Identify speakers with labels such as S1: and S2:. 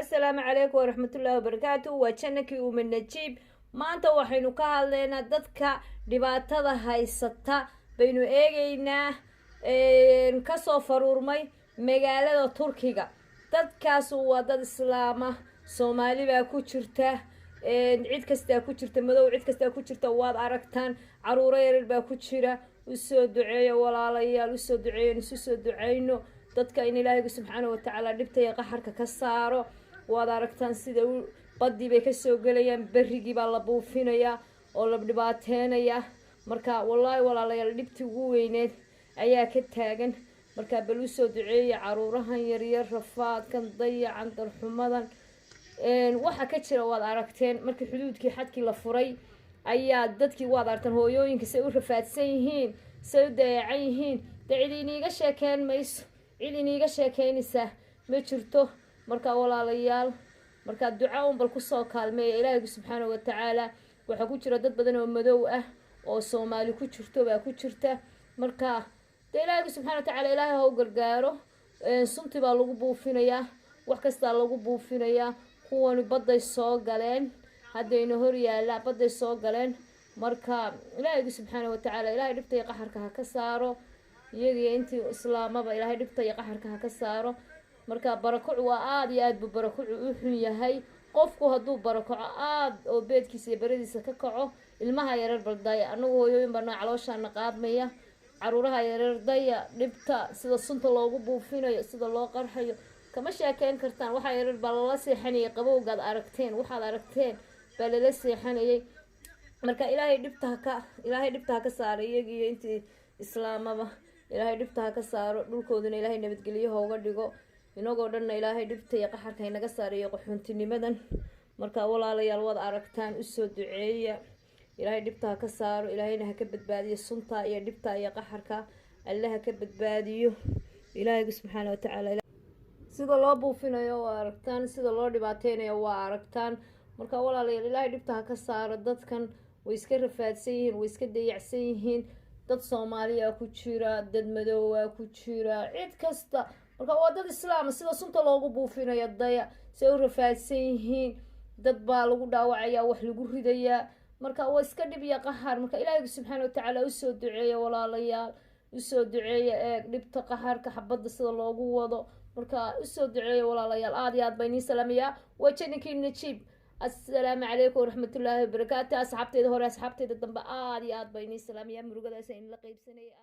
S1: Asalaamu calaykum waraxmatullaahi wabarakaatu. Waa janakii Uma Najiib. Maanta waxaynu ka hadlaynaa dadka dhibaatada haysata baynu eegeynaa, kasoo faruurmay magaalada Turkiga. Dadkaasu waa dad islaama, Soomaali baa ku jirta, cid kastaa ku jirta, madow, cid kastaa ku jirta. Waad aragtaan, caruuro yaryar baa ku jira. Usoo duceeyo, walaalayaal, usoo duceeyo. Isu soo duceyno dadka in Ilaahaygu subxaana watacaala dhibta iyo qaxarka ka saaro. Waad aragtaan sida badii bay kasoo gelayaan, berigii baa la buufinayaa oo la dhibaateynayaa. Marka wallaahi, walaalayaal, dhibtii ugu weyneed ayaa ka taagan. Marka bal usoo duceeya caruurahan yaryar, rafaadkan, dayacan, darxumadan waxa ka jira waad aragteen. Markii xuduudkii, xadkii la furay ayaa dadkii, waad aragteen, hooyooyinka say u rafaadsan yihiin, say u dayacan yihiin. Dee cid iniiga sheekeyn mayso, cid iniiga sheekeynaysa ma jirto. Marka walaalayaal, markaa duca un bal kusoo kaalmeeya Ilaahaygu subxaana watacaala. Waxaa ku jira dad badan oo madow ah oo Soomaali ku jirto baa ku jirta. Marka dee Ilaahaygu subxana watacaala, Ilaahay ha u gargaaro. Sunti baa lagu buufinayaa, wax kastaa lagu buufinayaa. Kuwani badday soo galeen, haddayna hor yaallaa, badday soo galeen. Marka Ilaahaygu subxaana watacaala, Ilaahay dhibta iyo qaxarka ha ka saaro iyagiyo intii islaamaba. Ilaahay dhibta iyo qaxarka ha ka saaro. Marka barakucu waa aada iyo aad buu barakucu u xun yahay. Qofku hadduu barakaco aada oo beedkiisa iyo beradiisa ka kaco, ilmaha yareer baldaya. Anagu hooyooyin baa noo calooshaana qaadmaya. Caruuraha yareer daya, dhibta sida sunta loogu buufinayo, sida loo qarxayo, kama sheekeyn kartaan. Waxaa yareer baa lala seexanayay, qabowgaad aragteen, waxaad aragteen baa lala seexanayay. Marka Ilaahay dhibta ha ka saaro iyagiiyo intii islaamaba. Ilaahay dhibta ha ka saaro, dhulkooduna Ilaahay nabadgelyo hooga dhigo. Inagoo dhanna Ilaahay dhibta iyo qaxarka inaga saarayo, qaxoontinimadan. Marka walaalayaal, waad aragtaan, usoo duceeya. Ilaahay dhibta ha ka saaro, Ilaahayna ha ka badbaadiyo sunta iyo dhibta iyo qaxarka. Alle ha ka badbaadiyo, Ilaahaygu subxaana watacaala. Sida loo buufinayo waa aragtaan, sida loo dhibaateynayo waa aragtaan. Marka walaalayaal, Ilaahay dhibta ha ka saaro dadkan. Way iska rafaadsan yihiin, way iska dayacsan yihiin. Dad Soomaaliya ku jira, dad madoowa ku jira, cid kasta. Marka waa dad islaama. Sida sunta loogu buufinayo daya, say u rafaadsan yihiin. Dad baa lagu dhaawacaya, wax lagu ridayaa. Marka waa iska dhib iyo qaxar. Marka Ilaahaygu subxaana watacaala, usoo duceeya, walaalayaal, usoo duceeya. Eeg dhibta, qaxarka, xabadda sida loogu wado. Marka usoo duceeya, walaalayaal. Aada iyo aad baa inii salaamayaa. Waa janinkii Najiib. Assalaamu calaykum waraxmatullaahi wabarakaatu. Asxaabteyda hore, asxaabteyda dambe, aada iyo aad baa inii salaamayaa. Murugadaas inla qeybsanaya.